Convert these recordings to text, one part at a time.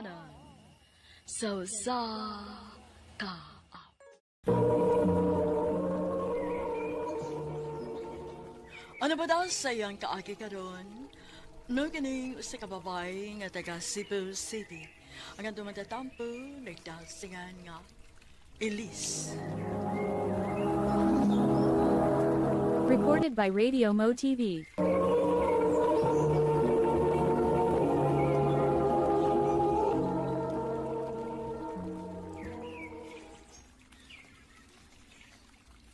Ginikanan sa usa ka Ano ba daw sa iyang kaagi karon? No kining usa ka babae nga taga Cebu City. Ang atong matatampo nagdasingan nga Elise. Recorded by Radio Mo TV.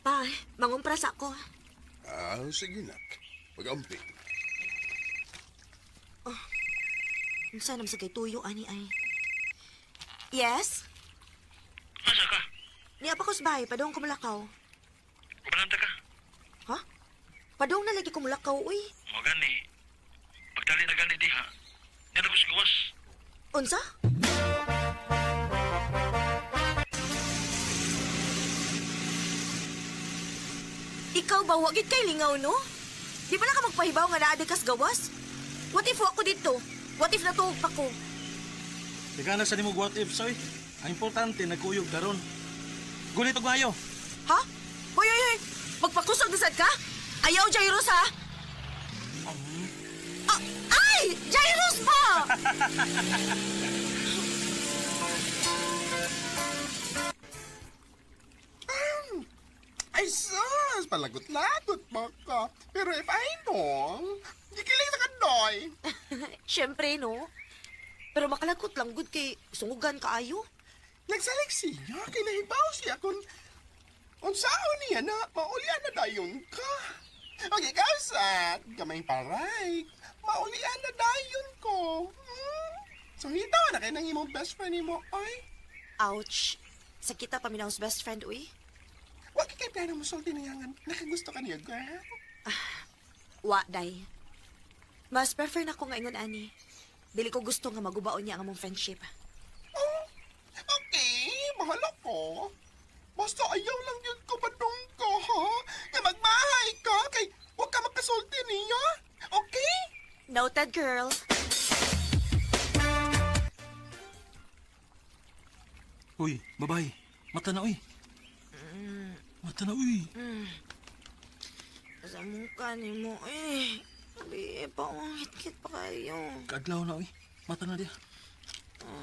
Pa, mangumpras ako. Ah, sige nak. Pag-amping. Unsa naman sa kay tuyo ani ay. Yes? Asa ka? Niya pa ko sa bahay, padong kumulakaw. Ubalanta ka? Ha? Padong na lagi kumulakaw, uy. Mo gani. Pagdali na gani diha. Niya na gawas. Unsa? Ikaw ba, wagit kay lingaw, no? Di ba na ka magpahibaw nga naa kas gawas? What if wa ko dito? What if natuog pa ko? Teka na sa nimog what if, soy. Ang importante, nagkuyog karon. Gulit og maayo. Ha? Hoy, hoy, hoy! Magpakusog na sad ka? Ayaw, Jairus, ha? Ah, ay! Jairus ba? Ay sus, palagot-lagot mo ko. Pero if I know, di kilig na ka, Doy. Siyempre, no? Pero makalagot lang gud kay sungugan kaayo. Nagsalig siya, kay nahibaw siya kung unsaon niya na maulian na dayon ka. Okay, ikaw sa gamay paray, maulian na dayon ko. Hmm? So, hitaw na kay nang imong best friend nimo, ay. Ouch. Sakita paminaw sa best friend, uy. Wa kay plano mo sulti niya nga nakagusto ka niya, girl. Wa, day. Mas prefer na ko nga ingon ani. Dili ko gusto nga magubaon niya ang among friendship. Oh, okay, bahala ko. Basta ayaw lang yun ko badong ko, ha? Nga magmahay ka, kay huwag ka magkasulti niya. Okay? Noted, girl. Uy, babay. Mata na, uy. Mata na, uy. Sa mukha ni mo, eh. Abi, pangit pa kayo. Kaadlaw na, uy. Mata na diya.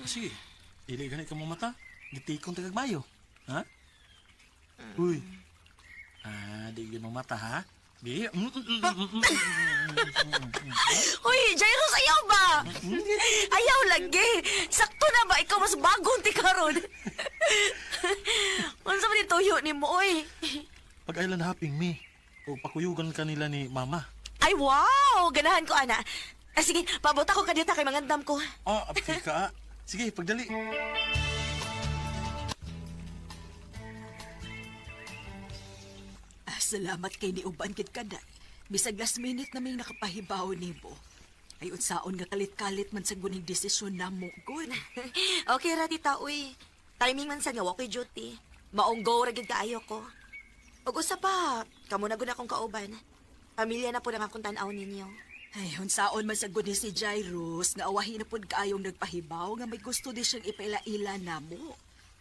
Sige, dili gani ka mo mata. Gitikon tagag mayo. Ha? Uy. Ah, di yun mo mata, ha? Di. Uy, Jairus, ayaw ba? Ayaw lagi. Sakto na ba? Ikaw mas bagong ti karon. Unsa man ni tuyo ni mo, uy? Pag island hopping me, o pakuyugan ka nila ni mama. Ay, wow! Ganahan ko, ana. Ah, sige, paabot ako kadita kay mangandam ko. Oh, apti ka. Ah. Sige, pagdali. Ah, salamat kay niuban gid ka day. Bisag last minute na may nakapahibaw nimo. Ay unsaon nga kalit-kalit man sa guning desisyon namo gud. Okay ra, tita, uy. Timing man sa nga, wa ko'y duty. Maong go ra gid kaayo ko. Ug usa pa, kamo na gud akong kauban. Pamilya na po lang akong tan-aw ninyo. Ay unsaon man sa guni si Jairus nga awahin na pud kaayong nagpahibaw nga may gusto di siyang ipaila-ila namo.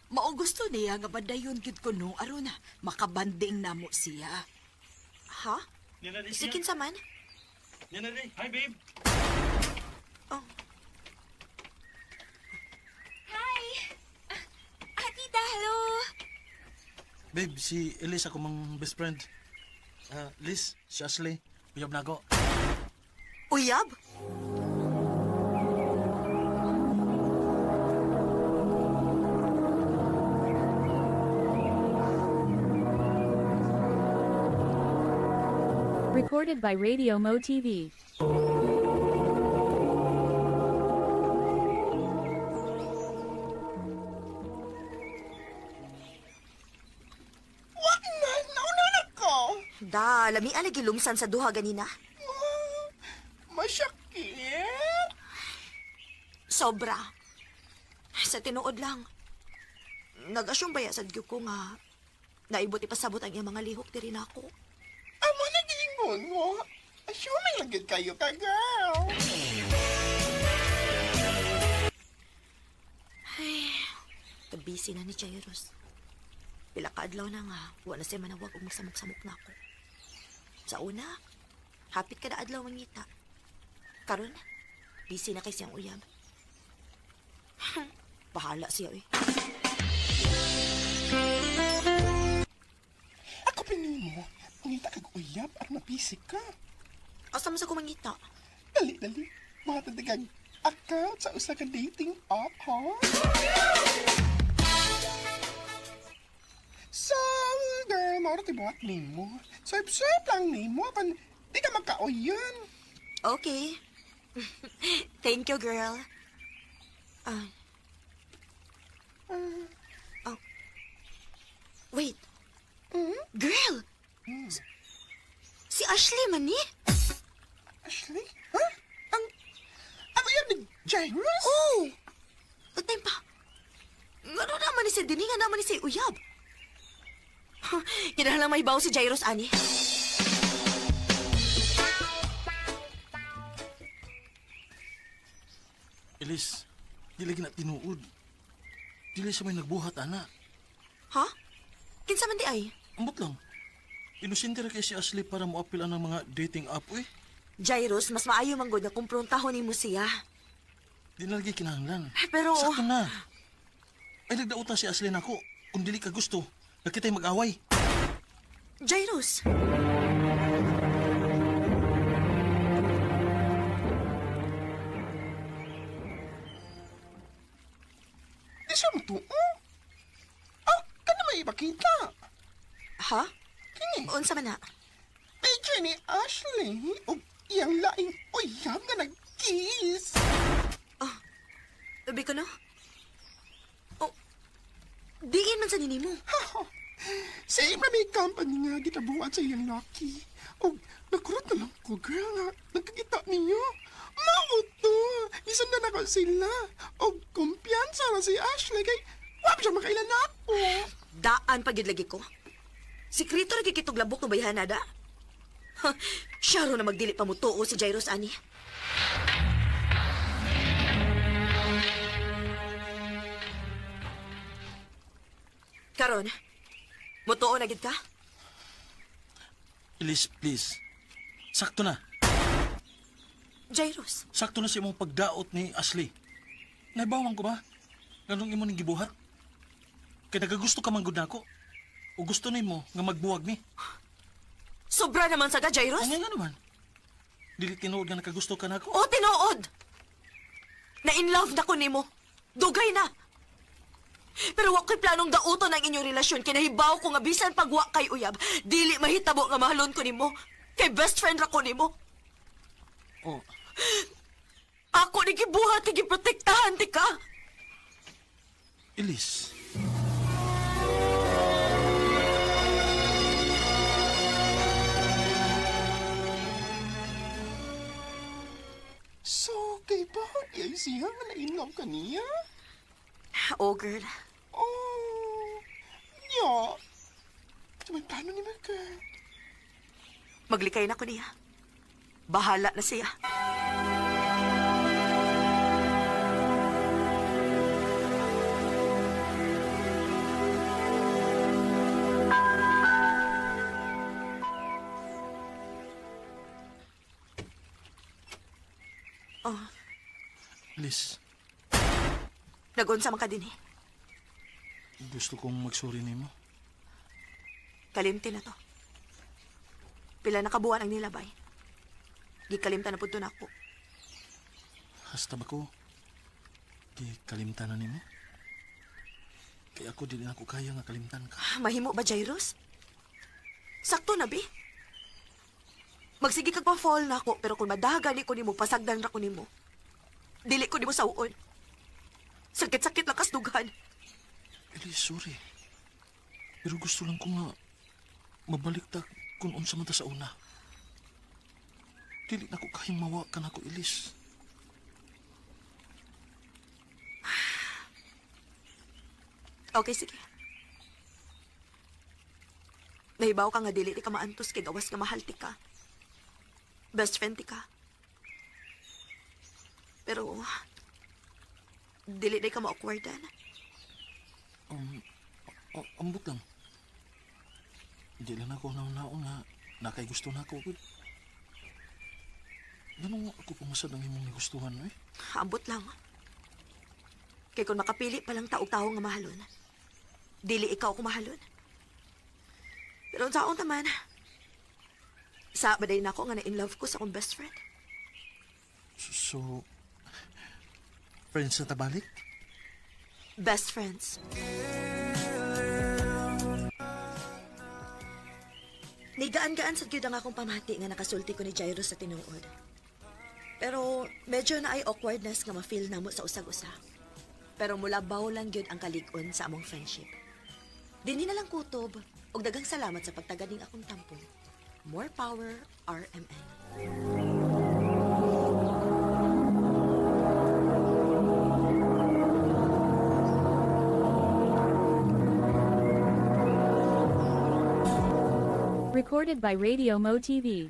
Mao gusto niya nga badayon gid kuno aron makabanding namo siya. Ha? Si kinsa man? Yan na di. Hi, babe. Oh. Hi! Ah, tita, hello! Babe, si Elise ako mang best friend. Ah, Liz, si Ashley. Uyab na ako. Uyab? Recorded by Radio Mo TV. Wa na, nauna na ko. Da, lami lagi lumsan sa duha ganina. Ah, Masakit. Sobra. Sa tinuod lang. Nag-asyong baya sad gyud ko nga naibot ipasabot ang iyang mga lihok diri nako. Amo na giingon mo. Assuming lang gyud kayo ka, girl. Busy na ni Jairus. Pila ka adlaw na nga, wala siya manawag og magsamok-samok na ako. Sa una, hapit kada adlaw mangita. Karon, busy na kay siyang uyab. Bahala siya eh. Ako pinimo, mangita kag uyab at mabisi ka. Asa man sa ko mangita? Dali, dali. Matatigang account sa usa ka dating app, ha? So, girl, maura tibuhat nimo. Swipe-swipe lang nimo, apan di ka magkaoyan. Okay. Thank you, girl. Oh. Wait. Girl! Si Ashley man ni? Ashley? Ha? Ang uyab ni Jairus? Oh! Atay pa. Ngano naman ni si Dini, nga naman ni si Uyab. Kinahanglan may bawo si Jairus, ani. Elise, di lagi na tinuod. Dili siya may nagbuhat, ana. Ha? Kinsa man di ay? Ambot lang. Inosente ra kay si Ashley para moapil ang mga dating app, uy. Jairus, mas maayo man gud nga kumprontahon nimo siya. Di na lagi kinahanglan. Pero... Sakto na. Ay, nagdauta si Ashley nako. Kung dili ka gusto, nakita'y mag-away. Jairus! Di siya matuo. Oh, ka na may ipakita. Ha? Kini, Unsa man na? picture ni Ashley o iyang laing uyab nga nag-kiss. Ubi ko no? Oh, diin man sa nini mo. Same na may company nga gitabuan sa iyang laki. O, nakurot na lang ko, girl, nga nagkakita ninyo. Mao to. Isundan ako sila. O, kumpiyansa na si Ashley kay wap siya makailan na ako. Daan pa gid lagi ko. Sikreto ra gid kitog labok ng bayhana da. Ha, siya ro na magdili pa mo tuo si Jairus ani. Karon, mutuo na gid ka? Elise, please. Sakto na. Jairus, Sakto na sa imong pagdaot ni Ashley. Naibawan ko ba? Ganong imo ning gibuhat? Kay nagagusto ka man gud nako. O gusto nimo nga magbuwag ni. Sobra naman sa ka, Jairus. Ano nga naman? Dili tinuod nga nakagusto ka nako. O, tinuod! Na in love na ko nimo. Dugay na. Pero wa ko'y planong dauton ang inyong relasyon. Kinahibaw ko nga bisan pag wa kay uyab, dili mahitabo nga mahalon ko nimo. Kay best friend ra ko nimo. Oh, Ako ni gibuhat kay giprotektahan ti ka. Elise. So, kay ba ay siya nga na-inlove ka niya? Oh, girl. Oh, nya. Ito may plano ni girl. Maglikay na ko niya. Bahala na siya. Oh, Elise, nagunsa man ka din eh. gusto kong magsuri nimo. Kalimti na to. Pila na kabuan ang nilabay. Gikalimtan na pud to nako. Hasta ba ko? Gikalimtan na nimo? Kaya ako dili na ako kaya nga kalimtan ka. Mahimo ba, Jairus? Sakto na, bi. Magsige kag pa-fall na ako, pero kung madagan ko nimo, pasagdan ra ko nimo. Dili ko nimo sawon. Sakit-sakit lang kasdugan. Elise, sorry. Pero gusto lang ko nga mabalik ta kung unsa man ta sa una. Dili na ko kayang mawa ka na ko, Elise. Okay, sige. Nahibaw ka nga dili ti ka maantos kay gawas nga mahal ti ka. Best friend ti ka. Pero dili day ka ma-awkwardan. Oh, ambot lang. Hindi lang ako naon nga nakay gusto na ako. Gud. Ganun ako pumasad ang imong nagustuhan, eh. Ambot lang. Kay kung makapili pa lang taog tao nga mahalon, dili ikaw ako mahalon. Pero unsaon taman, sa baday na ako nga na in love ko sa akong best friend. So, friends na tabalik? Best friends. Nigaan-gaan sa gyud ang akong pamati nga nakasulti ko ni Jairus sa tinuod. Pero medyo na ay awkwardness nga ma-feel namo sa usag-usa. Pero mula baw lang gyud ang kalig-on sa among friendship. Dinhi na lang kutob ug daghang salamat sa pagtagad ning akong tampo. More power, RMN. Recorded by Radio Mo TV.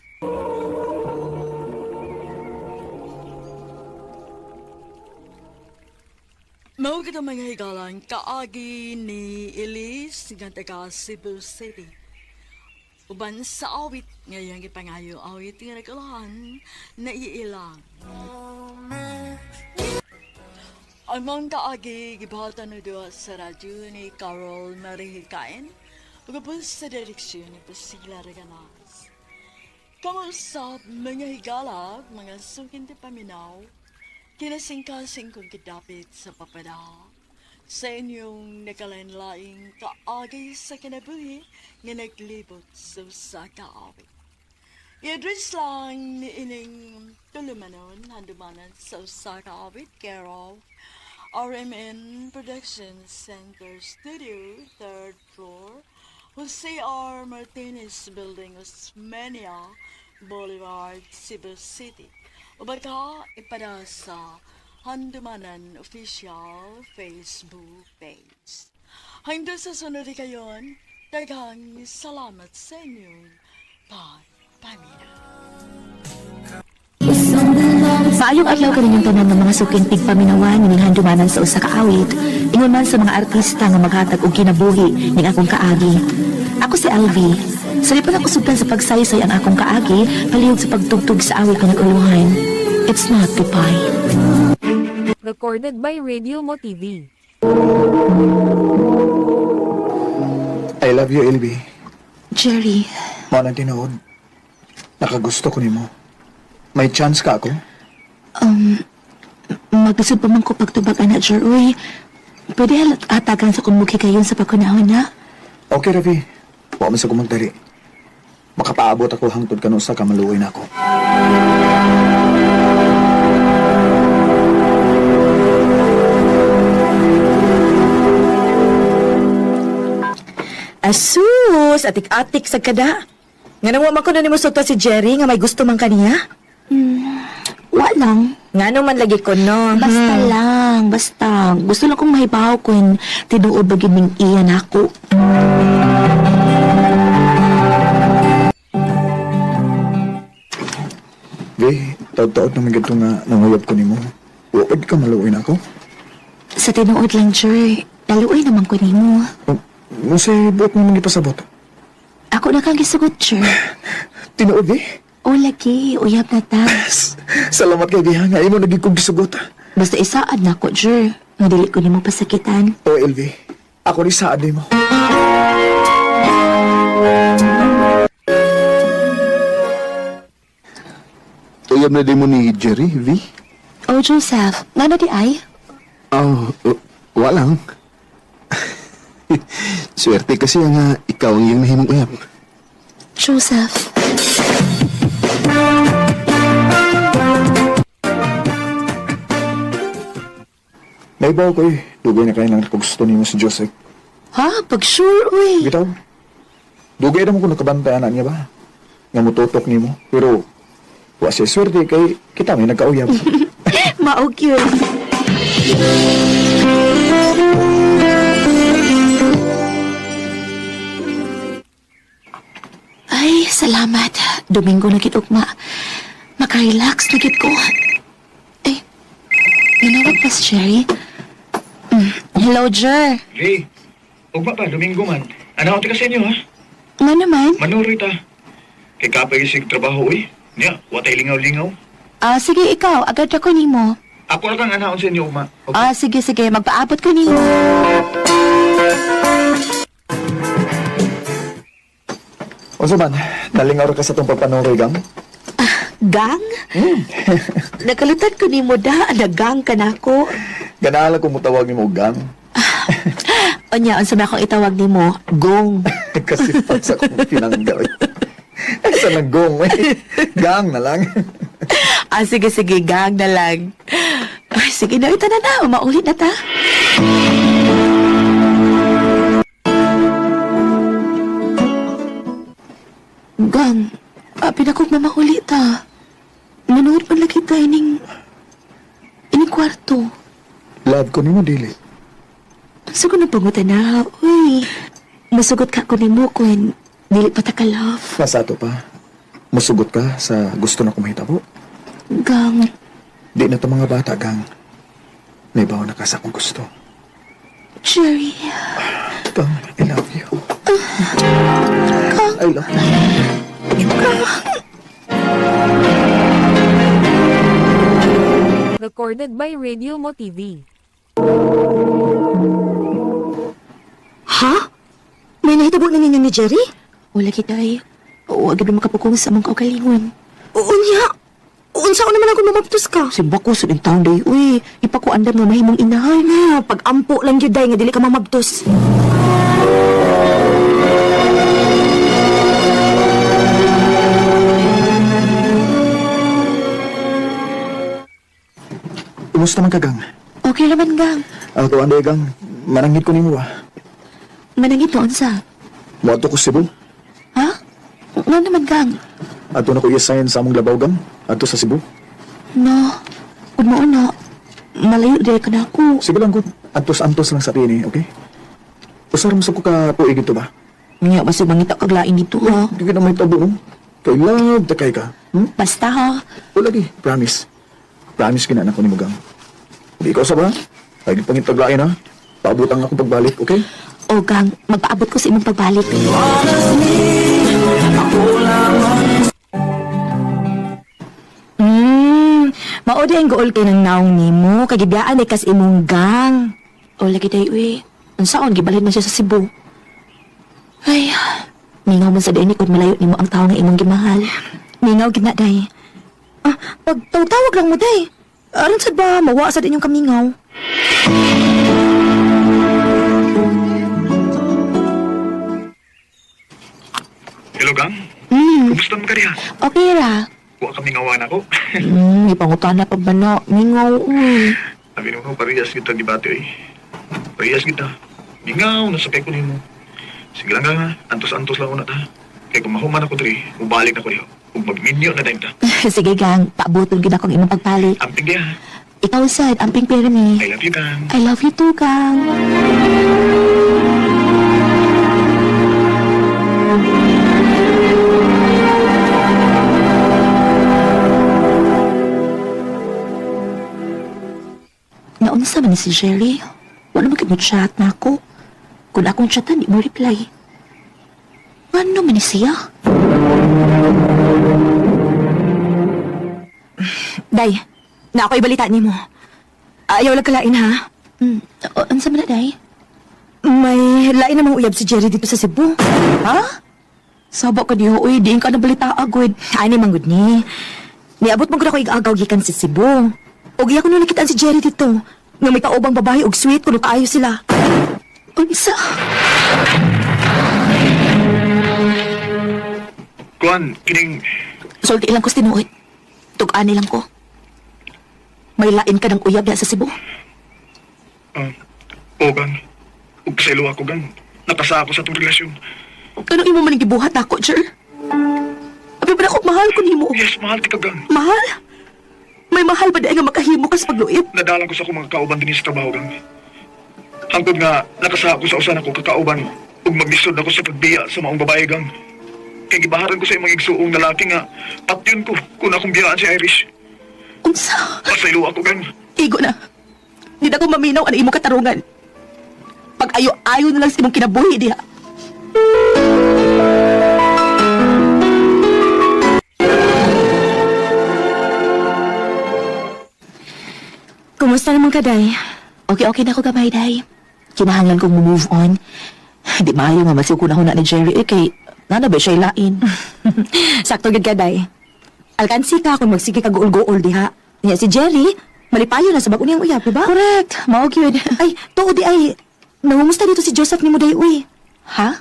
Mao kita mga higalan kaagi ni Elise nga taga Cebu City. Uban sa awit ngayang gipangayo awit nga nagkalahan na iilang. Ang mga kaagi gibahatan na duha sa radyo ni Carol Marihikain pagkapos sa direksyon ni Priscilla Reganas. Kamusap mga higala, mga sukin ti paminaw, kinasingkasing kong kidapit sa papada. Sa inyong nagkalain-laing kaagi sa kinabuhi nga naglibot sa usa ka awit. I-address lang ni ining tulumanon handumanan sa usa ka awit care of RMN Production Center Studio, 3rd floor, Jose R. Martinez Building, Osmeña Boulevard, Cebu City. O baka ipada sa Handumanan Official Facebook page. Hanggang sa sunod kayon, daghang salamat sa inyong pagpamina. Maayong adlaw kaninyong tanan ng mga suking tigpaminawan ning handumanan sa usa ka awit. Ingon man sa mga artista nga maghatag og kinabuhi ning akong kaagi. Ako si Alvi. Sa ako sugdan sa pagsaysay ang akong kaagi, palihog sa pagtugtog sa awit nga nag-uluhan. It's not goodbye. Recorded by Radio Mo TV. I love you, LB. Jerry, Mao nang tinuod. Nakagusto ko nimo. May chance ka ako? Maglisod pa man ko pagtubag ana, Jer. Uy, pwede halat atagan sa kung muki kayon sa pagkunahon na. Okay, Ravi. Wa man sa kumagdali. Makapaabot ako hangtod kanusa ka maluoy na ako. Asus, atik-atik sa kada. Nga nang wa man ko na nimo sultan si Jerry nga may gusto man kaniya. Wa lang. Ngano man lagi ko no. Basta lang, basta. Gusto lang kong mahibaw kung tinuod ba gyud ning iya nako. V, taod-taod naman gito nga nanguyab ko nimo. Uod ka maluoy na ako. Sa tinuod lang, Jer. Naluoy naman ko nimo. Unsay buot mo man gipasabot? Ako na kang gisugot, Jer. Tinuod eh. O lagi, uyab na ta. Salamat kay Biha nga imo naging kong gisugot. Basta isaad na ko, Jer. Nga dili ko nimo pasakitan. O LV, ako ni saad nimo. Uyab na din mo ni Jerry, V? Oh, Joseph, ngano di ay? Oh, walang. Swerte kasi nga ikaw ang iyong nahimong uyab. Joseph. Naibaw ko eh. Dugay na kayo nang nakagusto nimo si Joseph. Ha? Pag sure, uy. Bitaw. Dugay naman ko nakabantay ana niya ba? Nga mututok nimo. Pero wa siya swerte kay kita may nagkauyab. Maog yun. Ay, salamat. Domingo na gid ugma. Makarelax na gid ko. Ay, nanawag pa si Jerry. Hello, Jer. Hey, Ugma pa, Domingo man. Ano ka sa inyo, ha? Nga naman. Manuroy ta. Kay kapay isig trabaho, uy. Niya, watay lingaw-lingaw. Ah, sige ikaw, agad ako nimo. Ako lang kang anaon sa inyo, ugma. Okay. Ah, sige sige, magpaabot ko nimo. Unsa man, nalingaw ra ka sa tong pagpanuroy, gang? Gang? Nakalutan ko nimo da, nagang ka nako. Ganahan ko mutawag nimo og gang. Unya, unsa man akong itawag nimo? Gong. Kasi pag sa akong pinangga. Oy. Ay, sa nagong, eh. Gang na lang. Ah, sige sige, gang na lang. Ay, sige na, ito na na, maulit na ta. Gang, abi na kong mamahuli ta. Manood man lagi ta ining kwarto. Love ko nimo dili. Ang ko na pangutan na, uy. Masugot ka ko nimo kun dili pa ta ka love. Nasa ato pa. Musugot ka sa gusto na kumahitabo. Gang, Di na to mga bata, gang. Naibaw na ka sa akong gusto. Jerry. Gang, I love you. I love you. Recorded by Radio Mo TV. Ha? May nahitabo na ninyo ni Jerry? Wala kita ay. Oo, agad mo makapukong sa mong kaugalingon. Unya! Unsa ko naman ako mamabtos ka? Simba ko sa taon day, uy. Ipakuandam nga mahimong inahan. Na, pag-ampo lang yun, day, nga dili ka mamabtos. Kumusta man ka, gang? Okay naman, gang. Ako, anday, gang. Manangit ko nimo, ah. Manangit noon sa. Moadto ko Cebu. Ha? Nga naman, gang. Adto na ko i-assign sa among labaw, gang. Adto sa Cebu. No. Kung mao na, malayo dahil ka na ako. Sige lang, good. Antos-antos lang sa atin, eh, okay? Usar mo sa ko ka tuig ito ba? Nga, basta mangita kag lain dito, ha? Hindi ka na may tabo, no? Kay love, takay ka. Hmm? Basta, ha? O lagi, promise. Promise kinana ko ni Mugang. Hindi ko sa ba? Ay, pangitaglain, ha? Paabot ang akong pagbalik, okay? O, gang, magpaabot ko sa imong pagbalik. Mao di ang gool kay ng naong nimo, kay gibiyaan ay kas imong gang. O, lagi day, uy. Unsaon, gibalhin man siya sa Cebu. Ay, mingaw man sa day ni kung malayo nimo ang tao nga imong gimahal. Mingaw gid na day. Ah, pag tawag lang mo day. Aron sad ba mawa sad inyong kamingaw? Hello, gang. Kumusta man ka diha? Okay ra. Wa kami ngawan ako. Ipangutana pa ba na? Mingaw, uy. Sabi nimo, parehas kita gibati, oy. Parehas kita. Mingaw, nasakay ko nimo. Sige lang, gang, ha. Antos-antos lang una ta. Kay kung mahuman ako diri, mubalik na ko diha. Ug magminyo na dayong ta. Sige, gang. Paaboton gid akong imong pagbalik. Amping diha. Ikaw sad, amping pirmi. I love you, gang. I love you too, gang. Naunsa man ni si Jerry? Wala man kay chat na ako. Kung akong chatan, di mo reply. Ano man ni siya? Day, na ako ibalita nimo. Ayaw lang kalain ha. Unsa man na, Day? May lain namang uyab si Jerry dito sa Cebu. Ha? Saba ka diho, uy. Diin ka na balita agad. Ani man gud ni. Niabot man gud ako igagaw gikan sa Cebu. Og iya ko nung nakitaan si Jerry dito. Nga may kaubang babae og sweet kuno kaayo sila. Unsa? Kuan, kining Sulti lang ko sa tinuod. Tug-ani lang ko. May lain ka ng uyab diha sa Cebu. O, gang. Ug selo ako, gang. Nakasa ako sa itong relasyon. Kano imo man ang gibuhat ako, Jer? Abi ba na ako mahal ko nimo? Yes, mahal kita, gang. Mahal? May mahal ba dahil nga makahimo ka sa pagluib? Nadalang ko sa akong mga kauban din sa trabaho, gang. Hangtod nga, nakasa ako sa usan ako kakauban ug maglisod ako sa pagbiya sa maong babae, gang. Kay gibaharan ko sa imong igsuong lalaki nga patyon ko kung akong biyaan si Irish. Unsa? Pasaylo ako, gang. Igo na. Di na ko maminaw ang imo katarungan. Pag-ayo-ayo na lang sa imong kinabuhi diha. Kumusta naman ka, Day? Okay, okay na ako gamay, Day. Kinahanglan kong move on. Di maayo nga magsuko na huna ni Jerry eh, kay nana ba siya ilain? Sakto gid ka, Day. Alkansi ka kung magsige ka guol-guol diha. Niya si Jerry, malipayo na sa bag niyang uyab, di ba? Correct. Mao gyud. Ay, tuod di ay. Nangumusta dito si Joseph ni mo, Day, uy. Ha?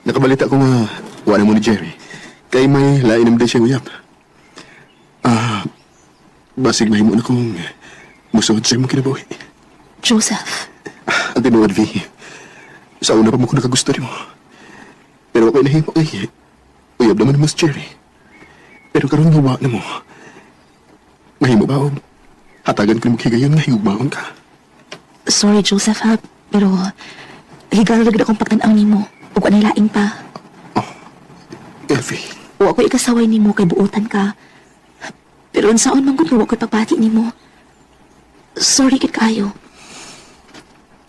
Nakabalita ko nga, wala mo ni Jerry. Kay may lain naman din siyang uyap. Ah, basig mahimo na kong musuod sa imong kinabuhi. Joseph. Ang tinuod, V. Sa una pa mo ko nakagusto nimo. Pero ako'y nahimo kay uyab naman mo si Jerry. Pero karon nga wa na mo. Mahimo ba o hatagan ko nimo higayon nga higugmaon ka? Sorry, Joseph, ha? Pero higala na gid akong pagtan-aw nimo. Ug anay laing pa. Elfie. O ako ikasaway nimo kay buotan ka. Pero unsaon man gud nga wa ko'y pagbati nimo. Sorry gid kaayo.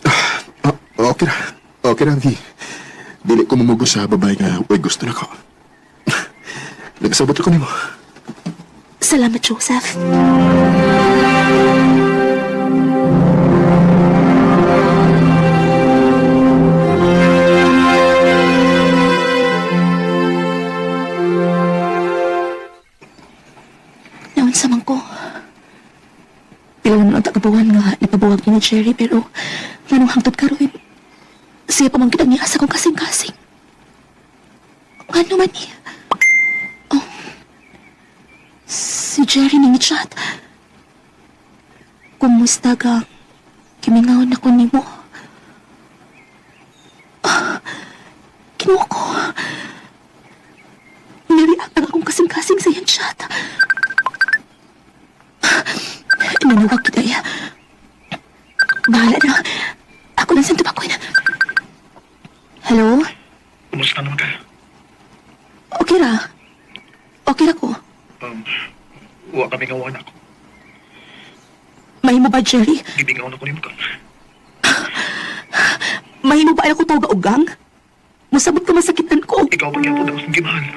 Ah, okay ra. Okay ra, V. Dili ko mumugo sa babae nga way gusto na ko. Nagsabot ko nimo. Salamat, Joseph. Naunsa man ko. Pila naman ang tagabuan nga napabuwag ni Jerry pero nganong hangtod karon siya pa man gid ang niasa kong kasing-kasing. Ngano man niya? Oh. Si Jerry ning chat. Kumusta ka? Kimingaw na ko nimo. Ah, Kinuha ko. Nireact ang akong kasing-kasing sa iyang chat. Nanawag kita ya. Bahala na. Ako lang sa tubakon. Hello? Kumusta naman ka? Okay ra. Okay ra ko. Wa kami nga ako. Mahimo ba, Jerry? Gibingaw na ko nimo ka. Mahimo ba ay ako tawag ugang? Musabot ka masakitan ko. Ikaw pagyapon ang akong gimahal.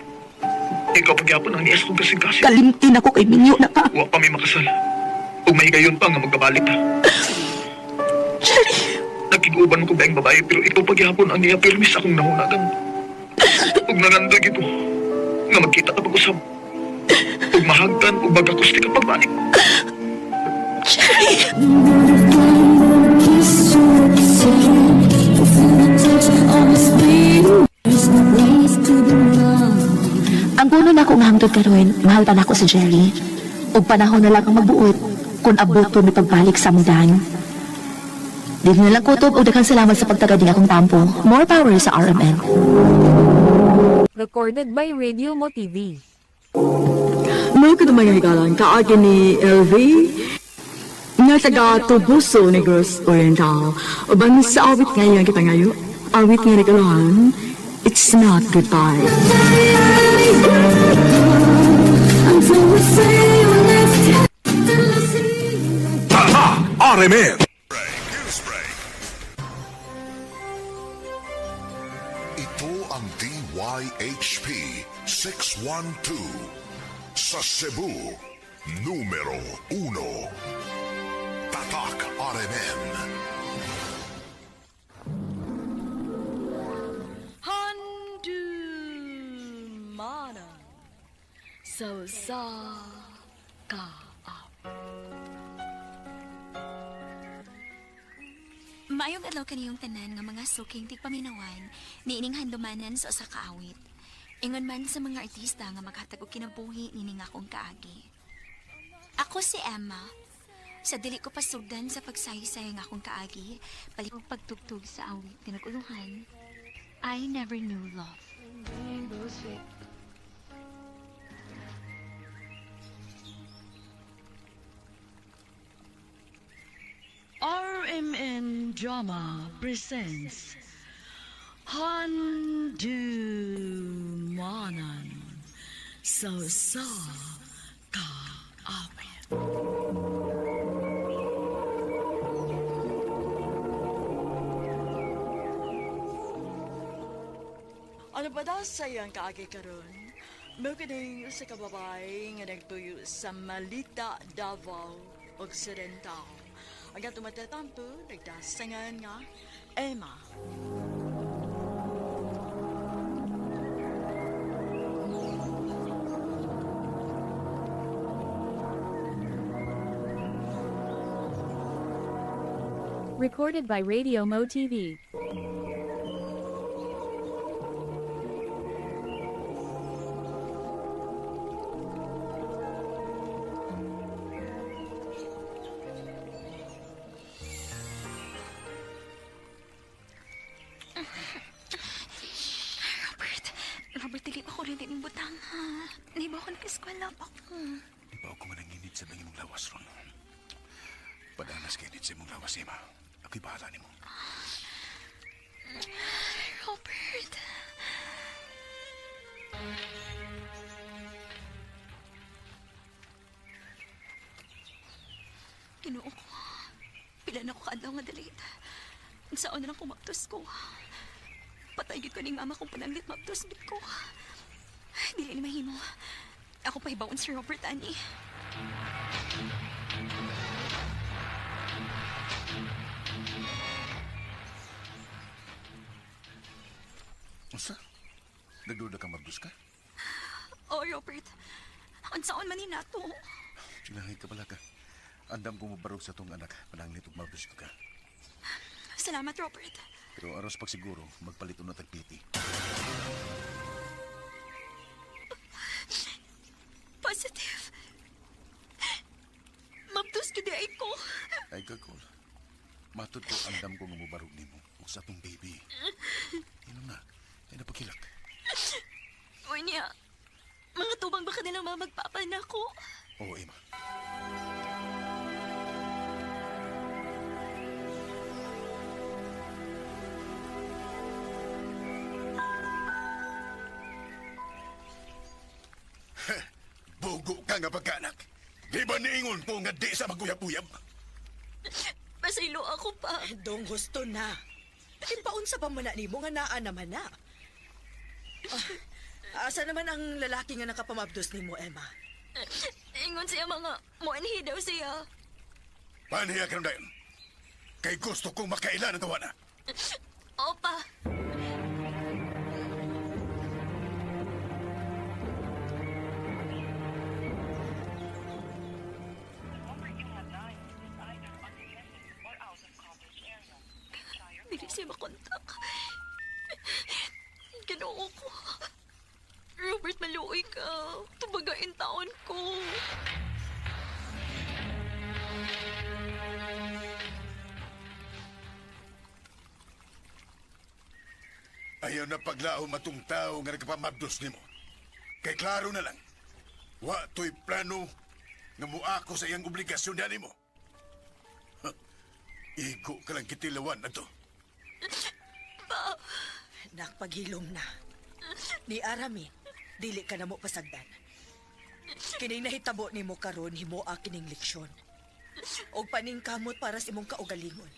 Ikaw pagyapon ang nias kong kasing-kasing. Kalimtin ako kay Minyo na ka. Wa pa mi makasal. Ug may higayon pa nga magkabalik ta. Jerry! Nakig-uban ko baing babae pero ikaw pagyapon ang niya pirmis akong nahunagan. Ug nangandoy gid ko nga magkita ta pag-usab. Ug mahagdan ug magakusti ka pagbalik. Jerry! Ang puno na akong hangtod karon, mahal pa nako si Jerry. Ug panahon na lang ang magbuot kung aboto mi pagbalik sa among daan. Dito na lang kutob og daghang salamat sa pagtagad ning akong tampo. More power sa RMN. Recorded by Radio Mo TV. Mo ko mga higalan kaagi ni LV nga taga Tubuso Negros Oriental. Uban sa awit ngayon kita ngayo. Awit nga regalohan, It's Not Goodbye. Tatak RMN. Ito ang DYHP 612 sa Cebu, numero 1. Tatak RMN. Handumanan sa usa ka Maayong adlaw kaniyong tanan nga mga suking tigpaminawan niining handumanan sa usa ka awit. Ingon man sa mga artista nga maghatag og kinabuhi nining akong kaagi. Ako si Emma. Sa dili ko pasugdan sa pagsaysay ang akong kaagi, balik og pagtugtog sa awit tinag-uluhan. I never knew love. RMN Drama presents Handumanan sa usa ka. awit. Ano ba daw sa iyang kaagi karon? Mao kining usa ka babae nga nagtuyo sa Malita, Davao Occidental. Ang atong matatampo, nagdasangan nga Emma. Recorded by Radio Mo TV. Robert, dili pa ko rin din butang, ha? Di ba ako nag-eskwela pa ko? Di ba ako mananginit sa imong lawas ron? Padanas kainit sa imong lawas, Emma. Ako'y bahala nimo. Robert. Ginoo ko. Pila na ko kaadlaw nga dalit. Saan na lang kumaptos ko. Patay gid ko ning mama kung pananglit maptos gid ko. Dili ni mahimo. Ako pahibaon si Robert ani. Unsa? Nagduda ka mabdos ka? Oh, Robert. Unsaon man ni nato? Silangit ka pala ka. Andam ko mabarog sa tong anak. Pananglit og mabdos ko ka. Salamat, Robert. Pero aros pagsiguro, magpalit na tagpiti. Positive. Mabdos gid ay ko. Ay kakol. Matod ko andam ko nga mobarog nimo ug sa atong baby. Inom na. Ay napakilak. Uy niya. Mga tubang ba kanilang mamagpapa na ako? Oo, Emma. Bugo ka nga pagkaanak. Di ba niingon ko nga di sa maguyab-uyab? Pasaylo ako pa. Dong gusto na. Ipaunsa pa man na nimo nga naa naman na. Asa naman ang lalaki nga nakapamabdos nimo, Emma? Ingon siya mga muanhi daw siya. Panhiya ka dayon. Kay gusto kong makailan ang tawana. Opa. Dili siya makontak. Ginoo ko. Robert, maluoy ka. Tubagain taon ko. Ayaw na paglaom atong tao nga nagpamabdos nimo. Kay klaro na lang, wa to'y plano nga muako sa iyang obligasyon na nimo. Ha, igo ka lang kitilawan na to. Pa! Nakpaghilom na. Ni Arami, dili ka na mo pasagdan. Kining nahitabo nimo karon himoa kining leksyon. Og paningkamot para sa imong kaugalingon.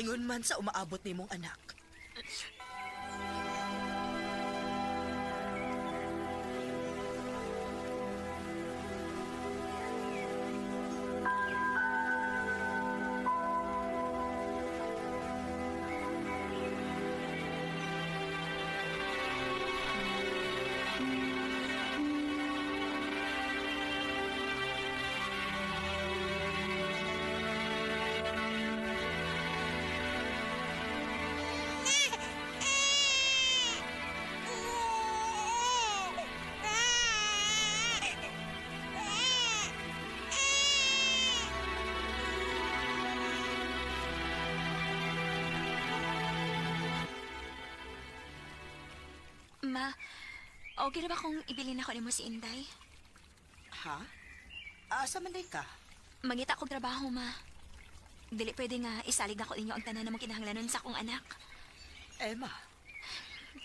Ingon man sa umaabot nimong anak. Ma, okay na ba kung ibilin ako nimo si Inday? Ha? Asa man day ka? Mangita akong trabaho, ma. Dili pwede nga isalig ako ninyo ang tanan na mong kinahanglanon sa akong anak. Emma?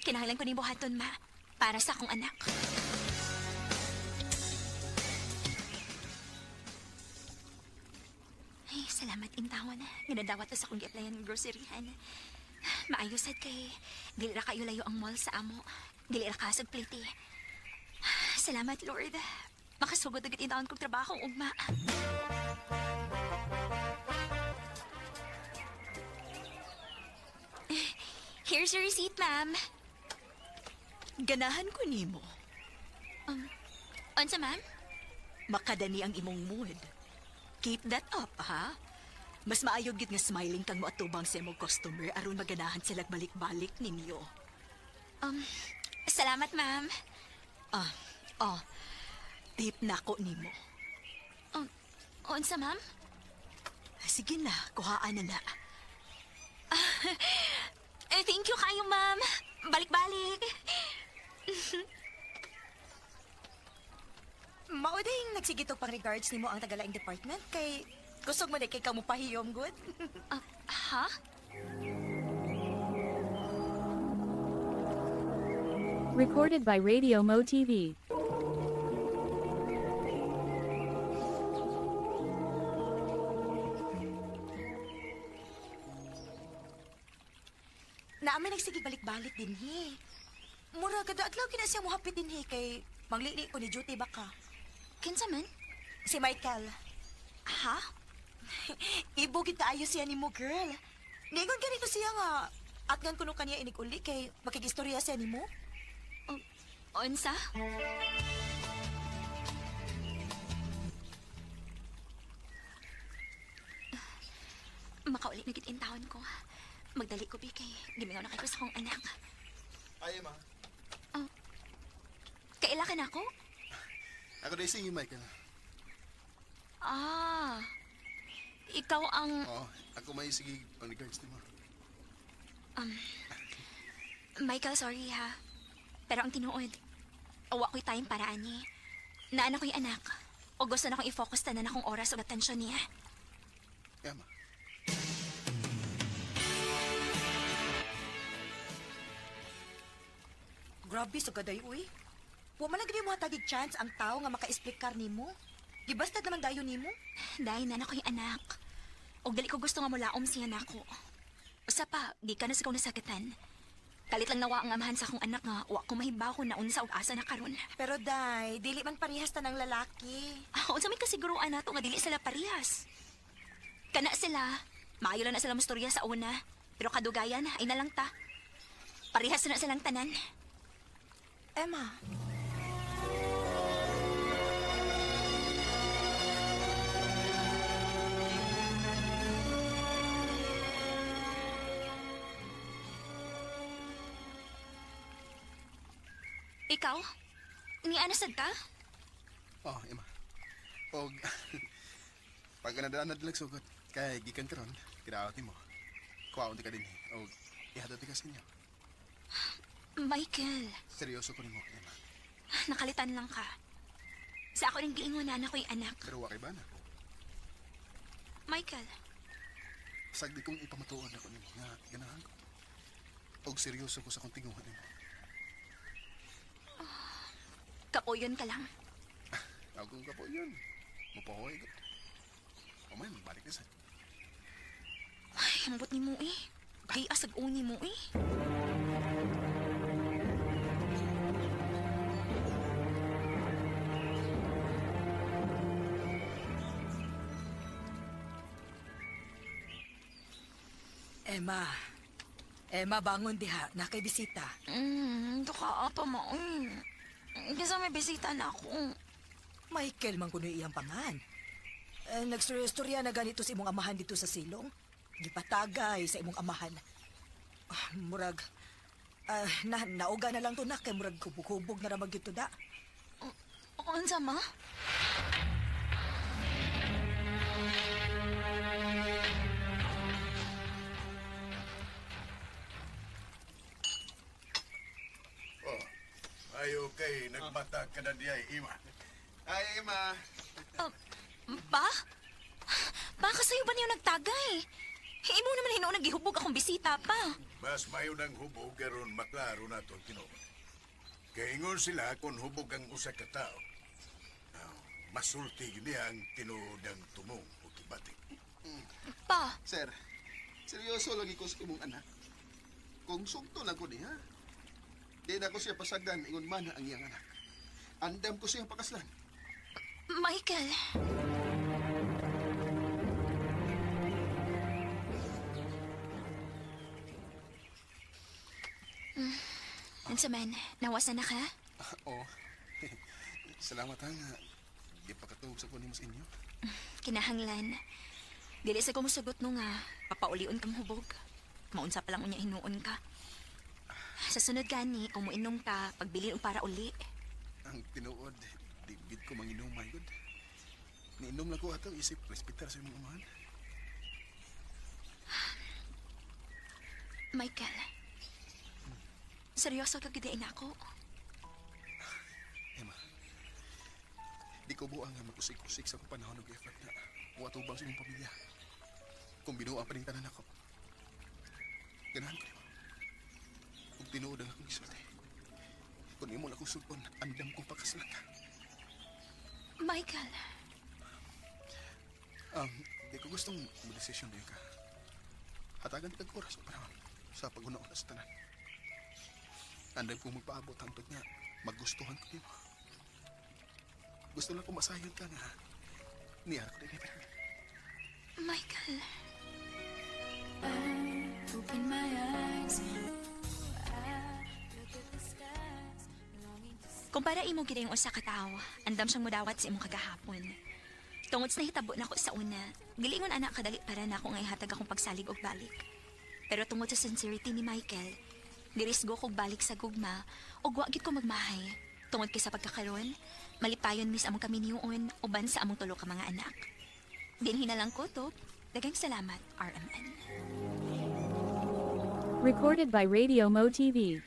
Kinahanglan ko ni buhaton, ma. Para sa akong anak. intawon. Nga nadawat ko sa akong gi-applyan ng groceryhan. Maayo sad kay dili ra kayo layo ang mall sa amo. Dili ra ka sa plate. Salamat, Lord. Makasugod agad intawon kong trabaho ugma. Here's your receipt, ma'am. Ganahan ko nimo. Unsa, ma'am? Makadani ang imong mood. Keep that up, ha? Mas maayo gid nga smiling kang moatubang sa imong customer aron maganahan sila balik-balik ninyo. Salamat, ma'am. Ah, oh. Tip na ko nimo. Unsa, ma'am? Sige na, kuhaan na na. Eh, thank you kayo, ma'am. Balik-balik. Mauding nagsigitog pang regards nimo ang tagalaing department kay kusog man kay kamo pahiyom good. Ha? Recorded by Radio Mo TV. Naami nagsigig balik-balik din hi. Mura kada adlaw kina siya mohapit din hi kay manglili ko ni duty baka. Kinsa man? Si Michael. Ha? Ibo gid kaayo siya nimo girl. Ningon ganito siya nga atngan kuno kaniya inig uli kay makigistorya siya nimo. Unsa? Makauli na gid intawon ko. Magdali ko, bi, kay gimingaw na kayo sa akong anak. Ay, Emma. Kaila ka na ako? Ako na si Michael. Ah, ikaw ang... Oo, ako may sige pang regards nimo. Michael, sorry ha. Pero ang tinuod, awa ko'y tayong paraan niya. Naanak ko'y anak. O gusto na akong i-focus tanan akong oras o atensyon niya. Emma. Grabe sa gaday uy. Wa man lang gid mo hatagig chance ang tao nga maka-esplikar nimo. Gibastad naman dayon nimo. Dahil nana ko'y anak. O dali ko gusto nga mulaom siya nako. Usa pa, di ka na sa nasakitan. Kalit lang nawa ang amahan sa akong anak nga wa ko mahibaw kung naunsa og asa na karon. Pero day, dili man parehas ta ng lalaki. Ah, unsa may kasiguruan nato nga dili sila parehas. Kana sila, maayo lang na sila mustorya sa una, pero kadugayan ay nalang ta. Parehas na silang tanan. Emma. Ikaw? Ni ana sad ka? Oh, Emma. Og pag nadaan na dilag sugot, kay gikan karon, kinaawat nimo. Kuwaon ti ka din. Og ihatod ti ka sa inyo. Michael, Seryoso ko nimo, Emma. nakalitan lang ka. Sa ako rin giingon na anak ko'y anak. Pero wa kay bana. Michael, Sagdi kong ipamatuod ako nimo nga ganahan ko. Og seryoso ko sa kong tinguha nimo. kapuyon ka lang. Tawag kong kapuyon. Mapahoy ko. O may, magbalik na sa. Ay, ambot ni mo eh. Ay, asag uni mo eh. Emma. Emma, bangon diha. Nakay bisita. Duka pa mo. Kasi may bisita na ako. Michael man kuno iyang pangan. Eh, nagstorya na ganito sa imong amahan dito sa silong. Gipatagay sa imong amahan. Ah, murag, nauga na lang to na kay murag hubog-hubog na ramag dito da. Unsa ma? Oh, ayo kay nagmata ka na diay, Ima. Ay, Emma. Pa? Baka sa'yo ba niyo nagtagay? Imo naman hinuon nagihubog akong bisita pa. Mas mayo ng hubog aron maklaro na to ang tinuod. Kay ingon sila kung hubog ang usa ka tao. Masulti niya ang tinuod ang tumong o kibati. Pa, Sir, seryoso lagi ko sa imong anak. Kung sugto lang ko niya, di na ko siya pasagdan ingon man ang iyang anak. Andam ko siyang pakaslan. Michael. Unsa man, nawasan na ka? Oo. Salamat ha nga. Di pa katuog sa kunin mo sa inyo. Kinahanglan. Dili sa kumusugot no nga, papaulion kang hubog. Maunsa pa lang unya hinuon ka. Sa sunod gani, kung moinom ka, pagbilin og para uli. Ang tinuod, di gid ko manginom, my God. Niinom lang ko ato, isip, respetar sa imong amahan. Michael. Seryoso ka gid na ako. Emma, di ko buang nga mag-usik-usik sa akong panahon og effort na watubang sa imong pamilya. Kung binuang pa ning tanan ako, ganahan ko nimo. Ug tinuod ang akong gisulti. Kung imo lang akong sulpon, andam kong pakaslan ka. Michael, Di ko gustong mo-desisyon din ka. Hatagan kag oras o panahon sa pag-una-una sa tanan. Andam kong magpaabot hangtod nga magustuhan ko nimo. Gusto lang ko masayon ka nga niyara ko din ni Michael. Open my eyes. Look at the skies, longing to Kung para imo gid yung usa ka tawo, andam siyang mudawat sa imong kagahapon. Tungod sa nahitabo nako sa una, gilingon anak kadali para nako nga ihatag akong pagsalig og balik. Pero tungod sa sincerity ni Michael, nirisgo kog balik sa gugma ug wa gid ko magmahay. Tungod kay sa pagkakaron, malipayon mis among kaminiyon uban sa among tulo ka mga anak. Dinhi na lang ko to. Daghang salamat, RMN. Recorded by Radio Mo TV.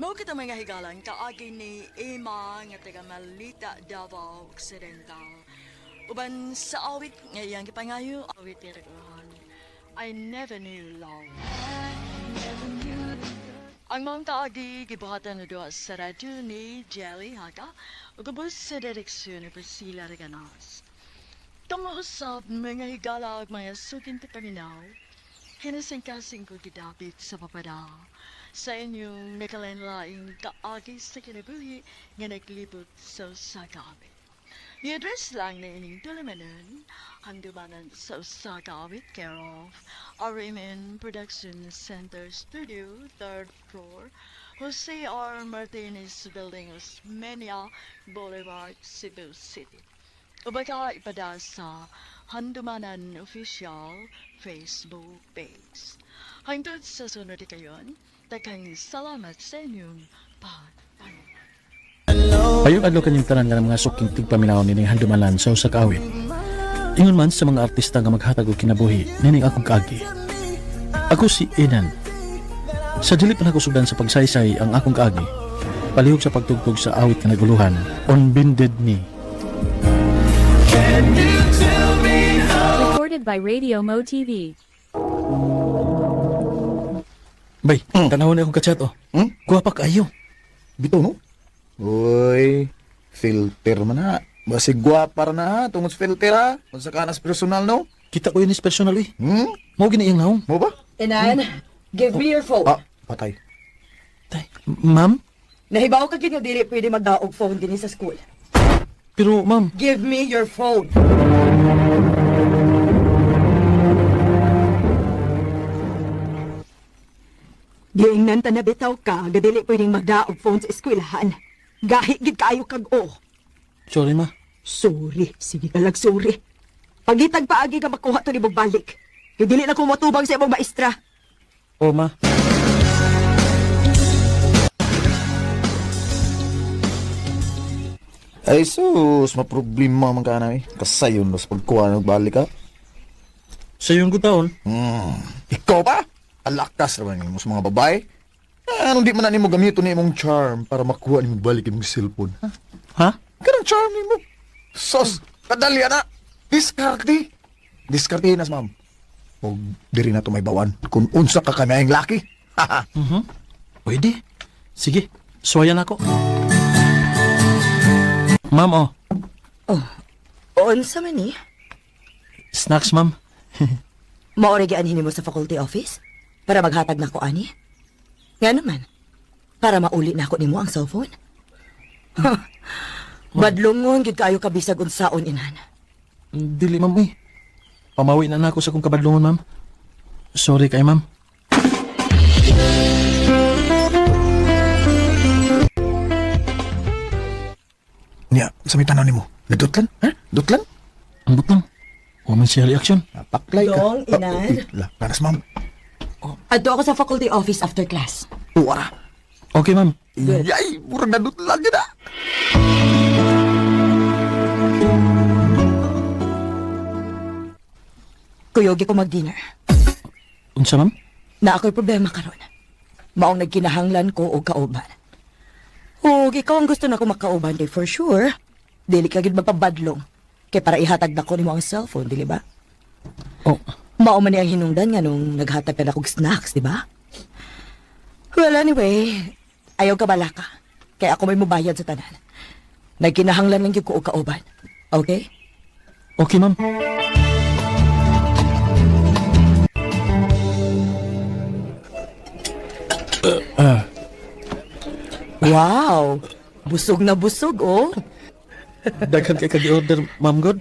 Mao kita mga higalan kaagi ni Emma nga taga Malita, Davao Occidental. Uban sa awit nga iyang gipangayo, awit ni Raguhan. I never knew love. Ang mga kaagi gibuhatan na duha sa radyo ni Jelly Haga ug ubos sa direksyon ni Priscilla Reganas. Tungo usab mga higala ug mga suking paminaw, hinasing-kasing ko gidapit sa papada sa inyong nakalanlaing kaagi sa kinabuhi nga naglibot sa usa ka awit. Ni-address lang na ining tulumanon ang dumanan sa usa ka awit care of RMN Production Center Studio, 3rd floor, Jose R. Martinez Building, Osmeña Boulevard, Cebu City. O baka ipada sa Handumanan Official Facebook page. Hangtod sa sunod kayon, daghang salamat sa inyong pagpanood. Payong adlaw kanyang tanan nga mga suking tigpaminaw nining handumanan sa usa ka awit. Ingon man sa mga artista nga maghatag og kinabuhi nining akong kaagi. Ako si Enan. Sa dili pa nako sugdan sa pagsaysay ang akong kaagi, palihog sa pagtugtog sa awit nga naguluhan, On Bended Knee. Recorded by Radio Mo TV. Bay, tanawon na akong kachat oh. Hmm? Guwapa kaayo. Bitaw no? Uy, filter man ha. Basig gwapa ra na ha, tungod sa filter ha. Unsa ka nas personal no? Kita ko yun is personal eh. Hmm? Mao gini iyang naong. Mo ba? Enan, give me your phone. Ah, patay. Tay, ma'am? Nahibaw ka gid nga dili pwede magdaog phone dinhi sa school. Pero ma'am, Give me your phone. Giingnan ta na bitaw ka, ga dili pwedeng magdaog phone sa eskwelahan. Gahi gid kaayo kag o. Sorry ma. Sorry, sige ka lang sorry. Pagitag paagi ka makuha to ni balik. Kay dili na ko motubang sa imong maestra. O ma. Ay sus, maproblema man ka na eh. Kasayon mas pagkuha ng balik ha. Sayon ko taon. Ikaw pa? Alakas naman nimo sa mga babae. Ah, anong di man na nimo gamiton ni imong charm para makuha nimo balik imong cellphone? Ha? Ha? Kanang charm nimo. Sos, kadali na. Diskarte. Diskarte nas ma'am. Og diri na to may bawan kung unsa ka kami ang laki. Pwede. Sige, suwayan ako. Ma'am, oh. Oh, unsa man ni? Snacks, ma'am. Mao ra gianhin nimo sa faculty office para maghatag nako ani. Nga naman, para mauli nako nimo ang cellphone. Badlongon gyud kaayo ka bisag unsaon inan. Dili, ma'am, eh. Pamawi na nako sa kong kabadlongon, ma'am. Sorry kay ma'am. Niya, sa may tanaw nimo. Nadutlan? Ha? Dutlan? Ang butang. Wa man siya reaction. Paklay ka. Dong, inan. Ah, uy, la, nanas, ma'am. Adto ako sa faculty office after class. Uwara. Okay, ma'am. Yay, murag nadutlan yun ah. Kuyogi ko mag-dinner. Unsa, ma'am? Na ako'y problema karon. Maong nagkinahanglan ko og kauban. Ug ikaw ang gusto nako makauban kay for sure. Dili ka gid magpabadlong. Kay para ihatag nako nimo ang cellphone, dili ba? Oh. Mao man ni ang hinungdan nga nung naghatag ka na kog snacks, di ba? Well, anyway, ayaw ka balaka. Kay ako may mubayad sa tanan. Nagkinahanglan lang gyud ko og kauban. Okay? Okay, ma'am. Wow! Busog na busog, oh. Daghan kay kag-order, ma'am God.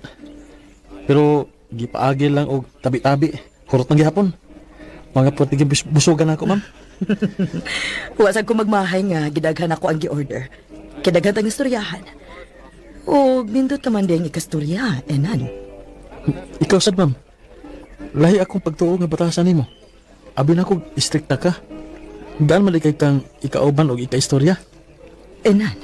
Pero gipaagi lang og tabi-tabi. Hurot nang gihapon. Mga puti busugan ako, ma'am. Huwasag ko magmahay nga gidaghan ako ang gi-order. Kidaghan tang istoryahan. Og nindot naman din ikastorya, enan. Ikaw sad, ma'am. Lahi akong pagtuo nga batasan nimo. Abi na ko istrikta ka. Daan man kay kang ikauban og ikaistorya. Enan.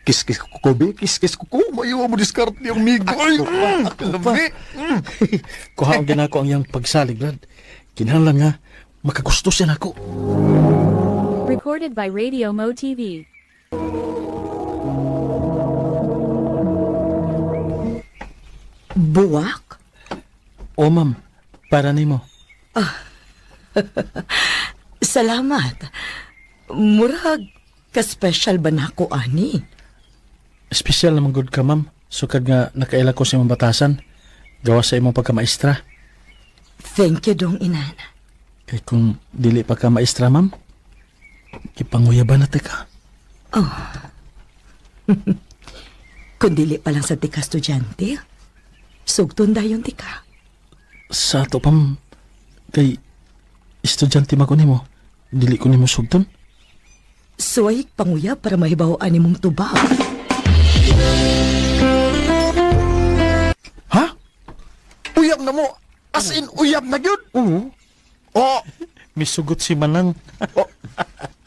Kiss-kiss ko, Kobe. Kiss-kiss ko, ko. Mayo mo diskarte yung migo. Ay, lami. Kuhaon ginako ang iyang pagsalig, Brad. Kinahanglan nga makagusto siya nako. Recorded by Radio Mo TV. Buwak? O ma'am, para nimo. Salamat. Murag ka-special ba nako ani? Espesyal naman good ka, ma'am. Sukad nga nakaila ko sa imong batasan. Gawa sa imong pagkamaestra. Thank you, dong inan. Kay kung dili pa ka maestra, ma'am, gipanguyaban na ka. Oh. Kung dili pa lang sa tika estudyante, sugton dayon tika. Sa ato pa, ma'am, kay estudyante man ko nimo, dili ko nimo sugton. Suway panguya para mahibaw-an nimong tubag. Ha? Uyab na mo. As in, uyab na gyud. Oo. Oh, Misugot si Manang. oh.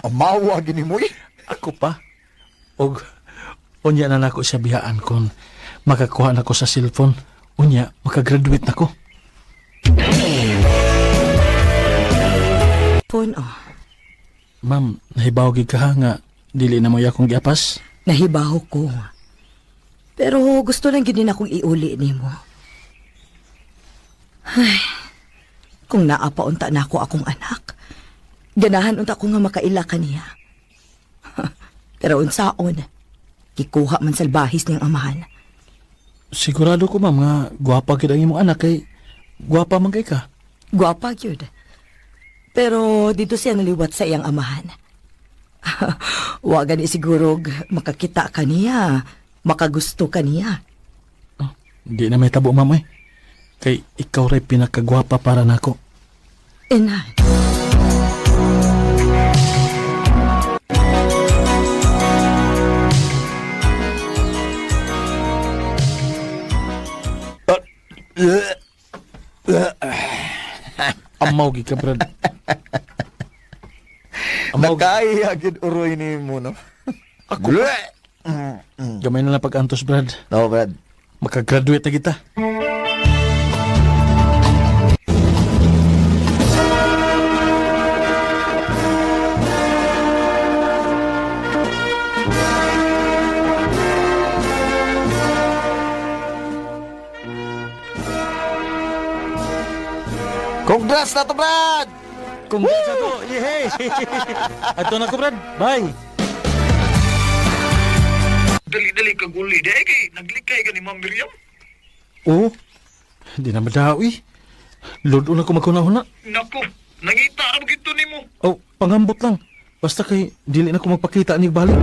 Amawa gini mo eh. Ako pa. Og unya na nako siya biyaan kon makakuha na ko sa cellphone. Unya, makagraduate na ko. Phone, oh. Ma'am, nahibaw gid ka ha nga dili na mo akong giapas. Nahibaw ko. Pero gusto lang gyud din akong iuli nimo. Ay, kung naa pa unta na ako akong anak, ganahan unta ko nga makaila kaniya. Pero unsaon, gikuha man salbahis niyang amahan. Sigurado ko ma'am nga gwapa gid ang imong anak kay gwapa man kay ka. Gwapa gyud. Pero dito siya naliwat sa iyang amahan. Wa gani siguro makakita kaniya, makagusto kaniya. Di na may tabo ma'am eh. Kay ikaw ray pinakagwapa para nako. Ina. Amaw gid ka brad. Amaw Nakaya gid uroy nimo no. Ako pa. Gamay na lang pag-antos brad. No, Brad. Makagraduate na kita. Congrats na to, Brad! Congrats ato. Yehey. Ato na ko, Brad. Bye. Dali-dali ka guli. Di ay kay naglikay ka ni Ma'am Miriam. Oh, di na madawi. Lord, una ko magkunahuna. Nako, nangita ka gito nimo. Oh, pangambot lang. Basta kay dili na ko magpakita ni balik.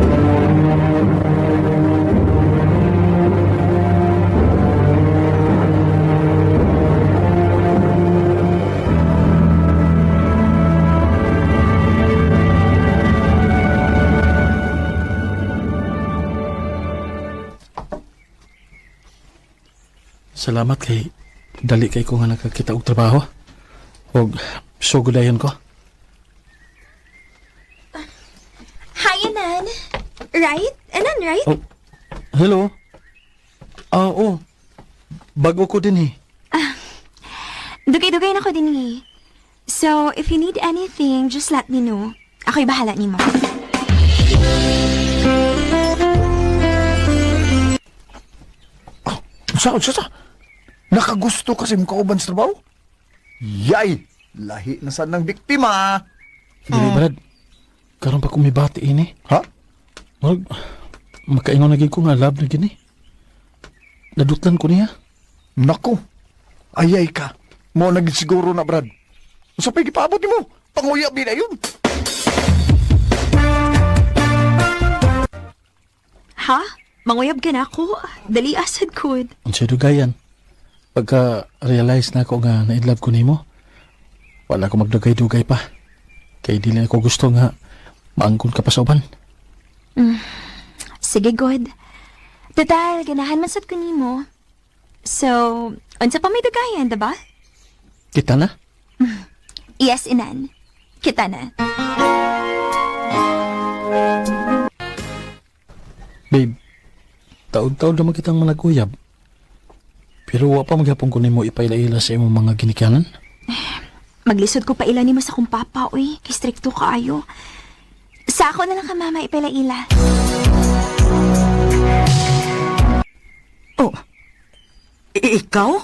Salamat kay dali kay ko nga nakakita og trabaho. Og sugod dayon ko. Hi, Anan. Right? Anan, right? Oh, hello. Ah, oh. Bago ko din eh. Dugay-dugay na ko din eh. So, if you need anything, just let me know. Ako'y bahala nimo. Sa, sa, sa. Nakagusto kasi mong kauban sa trabaho? Yay! Lahi na sad ng biktima. Dili, Brad. Karon pa ko mibati ini. Ha? Murag, makaingon na gid ko nga love na gini. Nadutlan ko niya. Nako. Ayay ka. Mo na gid siguro na, Brad. Sa pa'y gipaabot nimo? Panguyab din ayun. Ha? Manguyab ka na ako. Dali asad ko. Unsa dugayan? Pagka-realize na ako nga na-inlove ko nimo, wala ko magdugay-dugay pa. Kay dili ako gusto nga maangkon ka pa sa uban. Sige, good. Total, ganahan man sad ko nimo. So, unsa pa may dugayan, diba? Kita na? Yes, Inan. Kita na. Babe, taon-taon naman kitang managuyab. Pero wa pa maghapon ko nimo ipaila-ila sa imong mga ginikanan. Maglisod ko pa ila nimo sa kong papa, uy. Kay stricto kaayo. Sa ako na lang ka, mama, ipaila-ila. Oh, ikaw?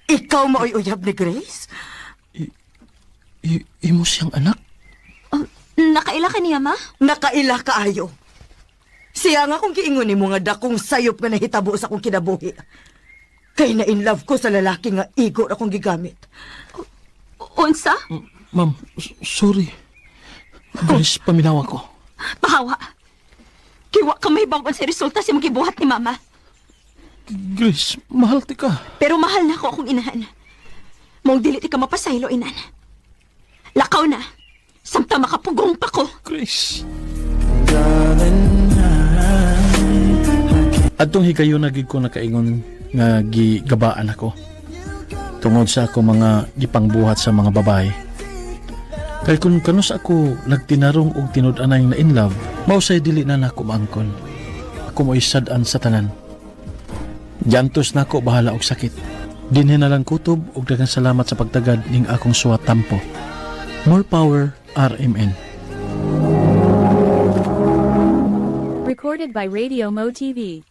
Ikaw maoy uyab ni Grace? Imo siyang anak? Oh, nakaila ka niya, ma? Nakaila kaayo. Siya nga kung giingon nimo nga dakong sayop nga nahitabo sa akong kinabuhi. Kay na in love ko sa lalaki nga igo akong gigamit. Unsa? Ma'am, sorry. Grace, paminawa ko. Pahawa. Kiwa ka may bagon sa resulta sa imong gibuhat ni mama. Grace, mahal ti ka. Pero mahal na ako akong inahan. Mong dili ti ka mapasaylo, inan. Lakaw na. Samtang makapugong pa ko. Grace. Adtong higayon na gid ko nakaingon nga gigabaan ako. Tungod sa ako mga gipangbuhat sa mga babae. Kay kung kanus ako nagtinarong og tinud-anay na in love, mausay dili na nako maangkon. Ako mo'y sad-an sa tanan. Jantos nako bahala og sakit. Dinhi na lang kutob og daghang salamat sa pagtagad ning akong suwat tampo. More power, RMN. Recorded by Radio Mo TV.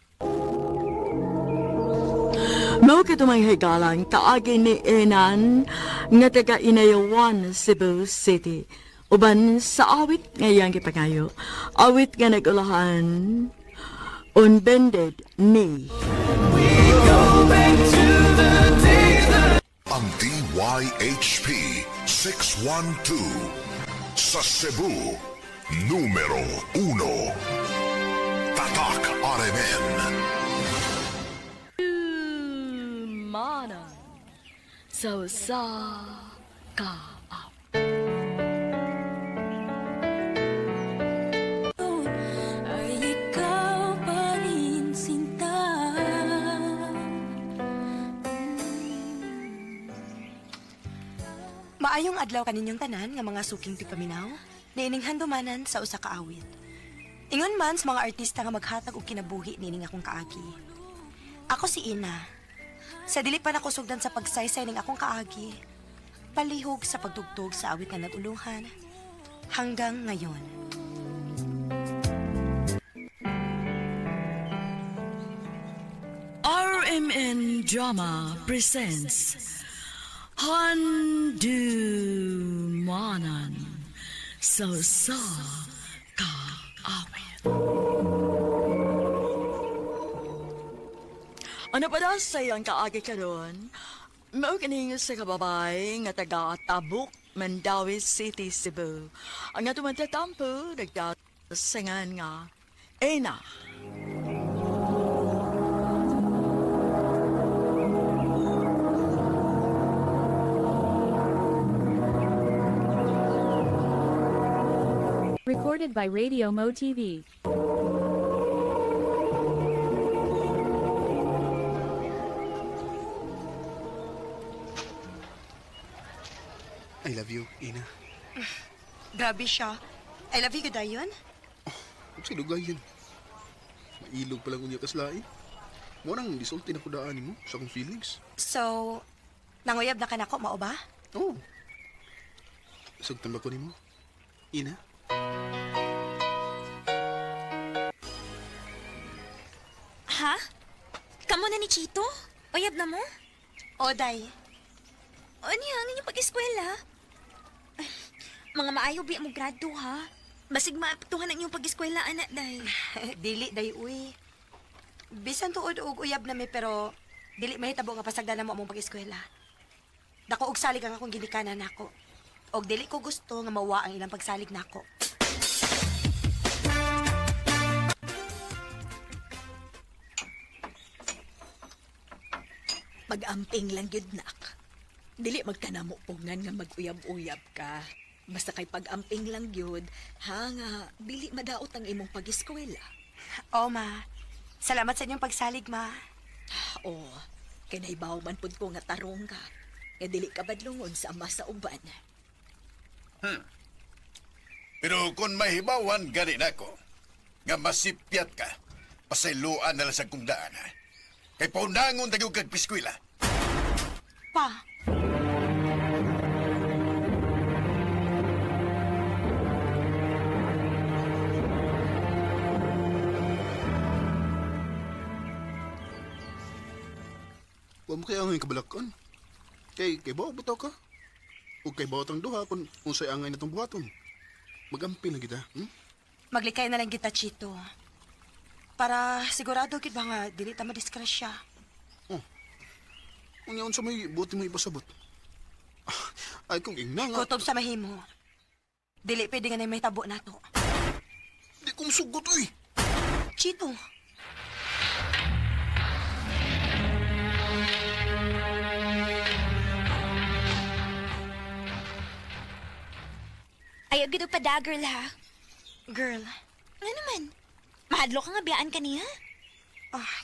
Mao kato may higalan kaagi ni Enan nga taga Inayawan, Cebu City. Uban sa awit nga iyang gipangayo. Awit nga nag-ulahan On Bended Knee. Ang DYHP 612 sa Cebu, numero 1. Tatak RMN. Mana sa usa ka Ay ikaw pa rin sinta. Maayong adlaw kaninyong tanan nga mga suking tigpaminaw, niining handumanan sa usa ka awit. Ingon man sa mga artista nga maghatag og kinabuhi niining akong kaagi. Ako si Ina. Sa dili pa nako sugdan sa pagsaysay ning akong kaagi, palihog sa pagtugtog sa awit na nag-uluhan hanggang ngayon. RMN Drama presents Handumanan sa usa ka awit. Ano pa daw sa iyang kaagi karon? Mao kining sa kababay nga taga Tabuk, Mandawi City, Cebu. Ang atong magtatampo, nagdasingan nga Ena. Recorded by Radio Mo TV. I love you, Ina. Grabe siya. I love you, dayon. Kung sa lugay yan. Mailog pa lang unya kaslain. Mo nang disulti na ko daan mo sa akong feelings. So, nanguyab na ka nako, mao ba? Oo. Oh. Sugtan ba ko nimo? Ina? Ha? Kamo na ni Chito? Uyab na mo? O, day. O niya, ang inyong pag-eskwela? Ay, mga maayo biya mo grado, ha? Basig maapektuhan ang inyong pag-eskwela, anak, day. Dili, day, uy. Bisan tuod og uyab na mi, pero dili mahitabo nga pasagdan na mo among pag-eskwela. Dako og salig ang akong ginikanan nako. Og dili ko gusto nga mawa ang ilang pagsalig nako. Pag-amping lang gyud nak. Dili magkanamo pugngan nga mag-uyab-uyab ka. Basta kay pag-amping lang gyud, ha nga dili madaot ang imong pag-eskwela. O, ma. Salamat sa inyong pagsalig, ma. Oo, kay nahibaw man pud ko nga tarong ka. Nga dili ka badlongon sa ama sa uban. Pero kung mahibawan gani nako, nga masipyat ka, pasayloan na lang sa kong daan, ha? Kay paundangon tayo kag piskwila. Pa, Wa mo kay angay kabalakan. Kay kay bao bitaw ka. O kay bao tang duha kung unsay angay natong buhaton. Magampil lang kita, Maglikay na lang kita, Chito. Para sigurado gid ba nga dili ta madisgrasya. Unya unsa may buti mo ipasabot. Ay kung ingna nga. Kutob sa mahimo. Dili pwede nga na may tabo nato. Di ko musugot uy. Chito. Ayaw gid og pada, girl, ha? Girl. Ano naman? Mahadlo ka nga biyaan ka niya? Ah,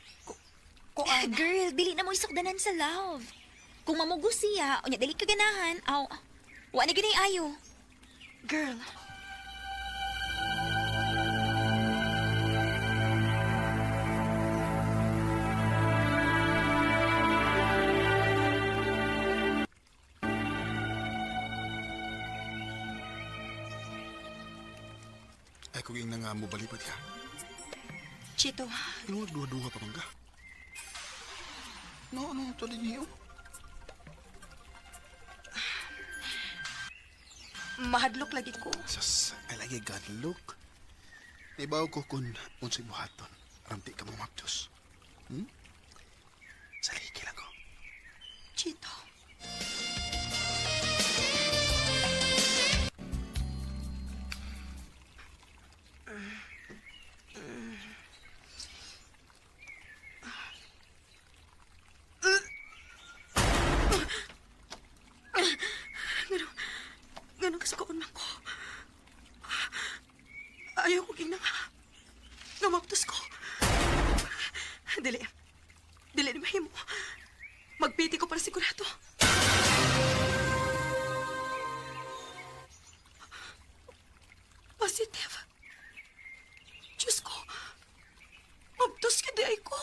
kuan. Girl, dili na mo isukdanan sa love. Kung mamugo siya, unya dili ka ganahan, aw, wa na gini ayo. Girl. Ay kung ingna nga mo balipad ka. Chito. Ano duha-duha pa man ka? No, no, to din niyo. Mahadlok lagi ko. Sus, I like a good look. Ibaw ko kung unsay buhaton. Aram di ka mo mapdos. Saliki lang ko. Chito. Ganun kasukoon man ko. Ayaw ko ginang. Namaptos ko. Dili. Dili na mahimo. Magpiti ko para sigurado. Positive. Diyos ko. Mabtos ka di ay ko.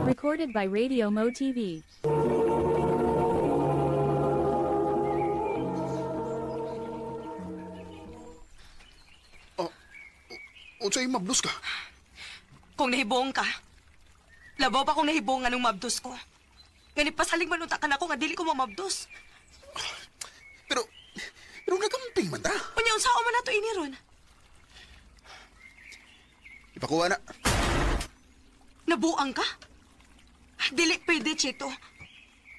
Recorded by Radio Mo TV. Unsay mablos ka? Kung nahibong ka, labaw pa kung nahibong nga nung mabdos ko. Ngani pasalig man unta ka na ako nga dili ko mamabdos. Pero nagamping man ta. Unya, unsaon man nato ini ron? Ipakuha na. Nabuang ka? Dili pwede, Chito.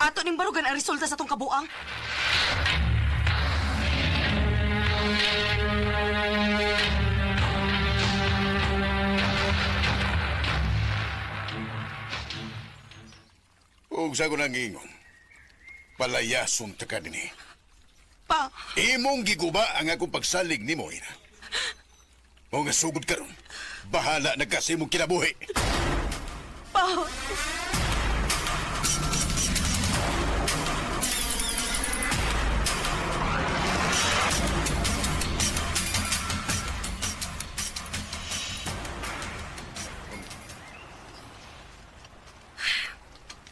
Ato ning barugan ang resulta sa tong kabuang. Ug sa ko nang ingon, palayason ta ka dinhi. Pa. Imong giguba ang akong pagsalig nimo, Ina. Mao nga sugod karon. Bahala na ka sa imong kinabuhi. Pa.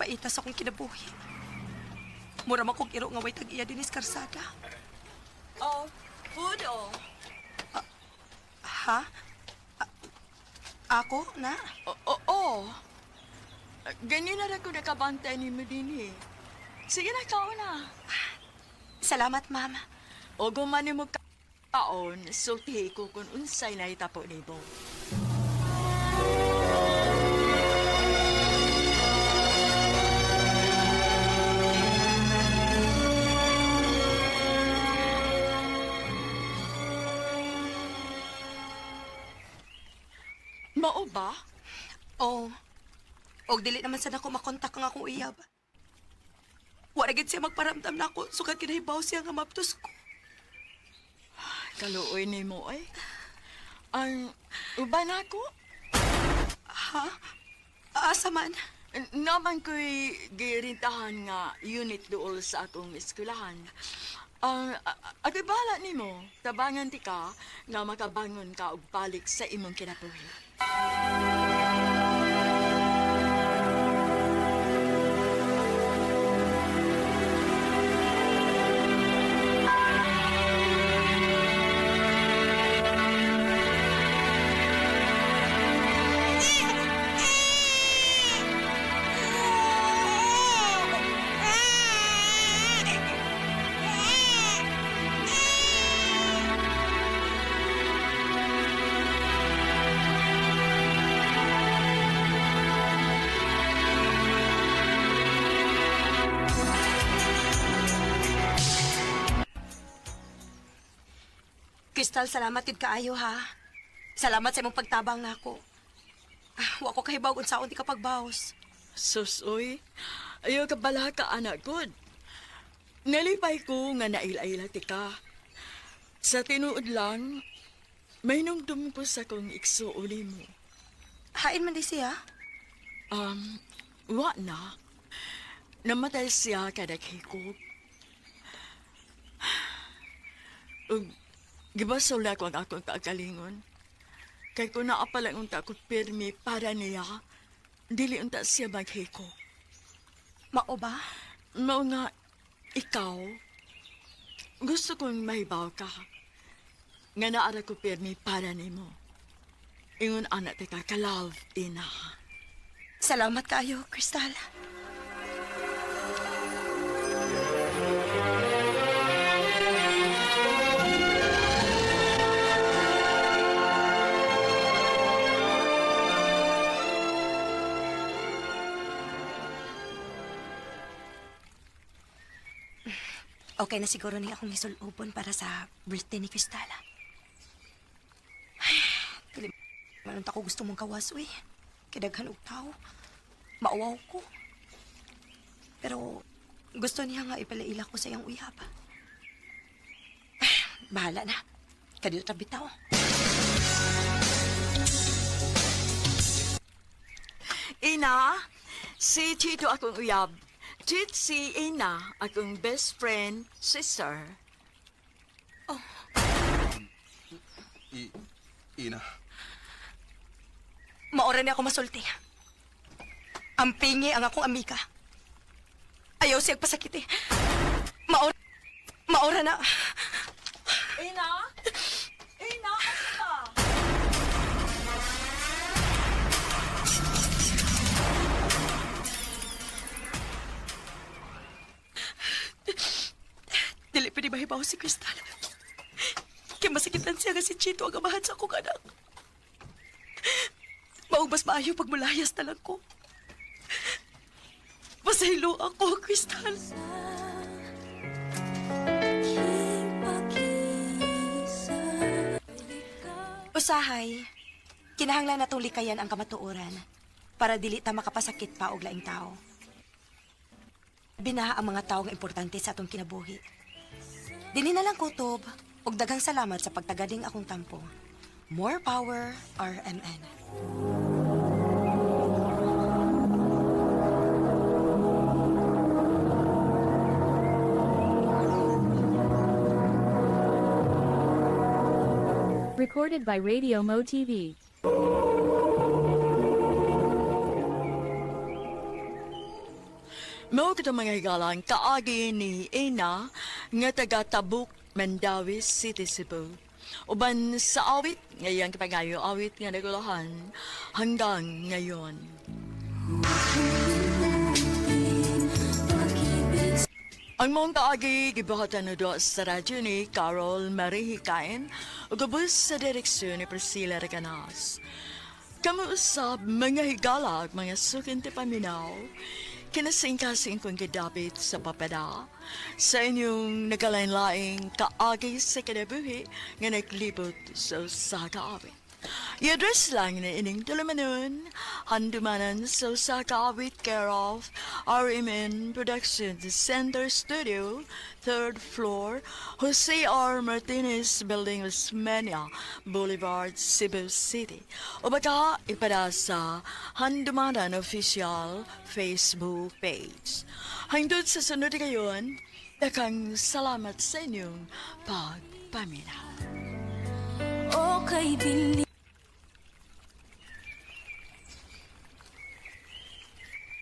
Paitas akong kinabuhi. Mura man kong iro nga way tag-iya dinis karsada. Oh, food oh. Ha? Ako na? Oo. Oh, Ganyan na rin ko nakabantay ni mo din eh. Sige na, kaon na. Salamat, ma'am. O gumani mo kaon, sultihi ko kung unsay nahitapo nimo. Mao ba? Oo. Og dili naman sad ako makontak ang akong uyab. Wala gid siya magparamdam na ako, sukad kinahibaw siya nga maptos ko. Kaluoy nimo ay. Ang uban ako? Ha? Asa man? Naman ko'y girintahan nga unit dool sa akong eskwelahan. Ang ako'y bahala nimo, tabangan ti ka nga makabangon ka og balik sa imong kinabuhi. Crystal, salamat gid kaayo ha. Salamat sa imong pagtabang nako. Ah, wa ko kahibaw unsaon di ka pagbaos. Sus, uy. Ayaw ka bala ka, anak, good. Nalipay ko nga naila-ila ti ka. Sa tinuod lang, may nungdum ko sa kong igsuuli mo. Hain man di siya? Wa na. Namatay siya kadaghikog. Ug gibasol na ko ang akong kaagalingon. Kay kung naa pa lang unta ko pirmi para niya, dili unta siya maghikog. Mao ba? Mao nga, ikaw, gusto kong mahibaw ka. Nga naara ko pirmi para nimo. Ingon anak ti ka, ka-love, Ina. Salamat kayo, Crystal. Okay na siguro ni akong isulubon para sa birthday ni Cristala. Ay, dili man unta ko gusto mong kawas, uy. Kidaghan og tao. Mauwaw ko. Pero gusto niya nga ipalaila ko sa iyang uyab. Ay, bahala na. Kadiyot ra bitaw. Ina, si Tito akong uyab. Chit si Ina, akong best friend, sister. Oh. Ina. Maora niya ako masulti. Ang pingi ang akong amiga. Ayaw siya pasakiti. Maora na. Ina? Ina, asa ka? mahibaw si Crystal. Kaya masakitan siya nga si Chito ang amahan sa akong anak. Maubas maayo pag mulayas na lang ko. Pasaylo ako, Crystal. Usahay, kinahanglan natong likayan ang kamatuoran para dili ta makapasakit pa og laing tao. Binaha ang mga tao nga importante sa atong kinabuhi. Dili na lang kutob ug daghang salamat sa pagtagading akong tampo. More power, RMN. Recorded by Radio Mo TV. Mao kitong mga higalang kaagi ni Ina nga taga Tabuk, Mandawi City, Cebu. Uban sa awit, ngayang kapangayo awit nga nagulahan hanggang ngayon. Ang mong kaagi gibuhatan na do sa radyo ni Carol Marie Hikain ug ubos sa direksyon ni Priscilla Recanas. Kamu usab mga higala ug mga sukin ti paminaw, kinasingkasing kong gidapit sa papada sa inyong nagkalain-laing kaagi sa kinabuhi nga naglibot sa usa ka awit. I-address lang na ining tulumanon, handumanan sa usa ka awit care of RMN Productions Center Studio, 3rd floor, Jose R. Martinez Building, Osmeña Boulevard, Cebu City. O baka ipada sa Handumanan Official Facebook page. Hangtod sa sunod kayon, dakang salamat sa inyong pagpaminaw. Okay,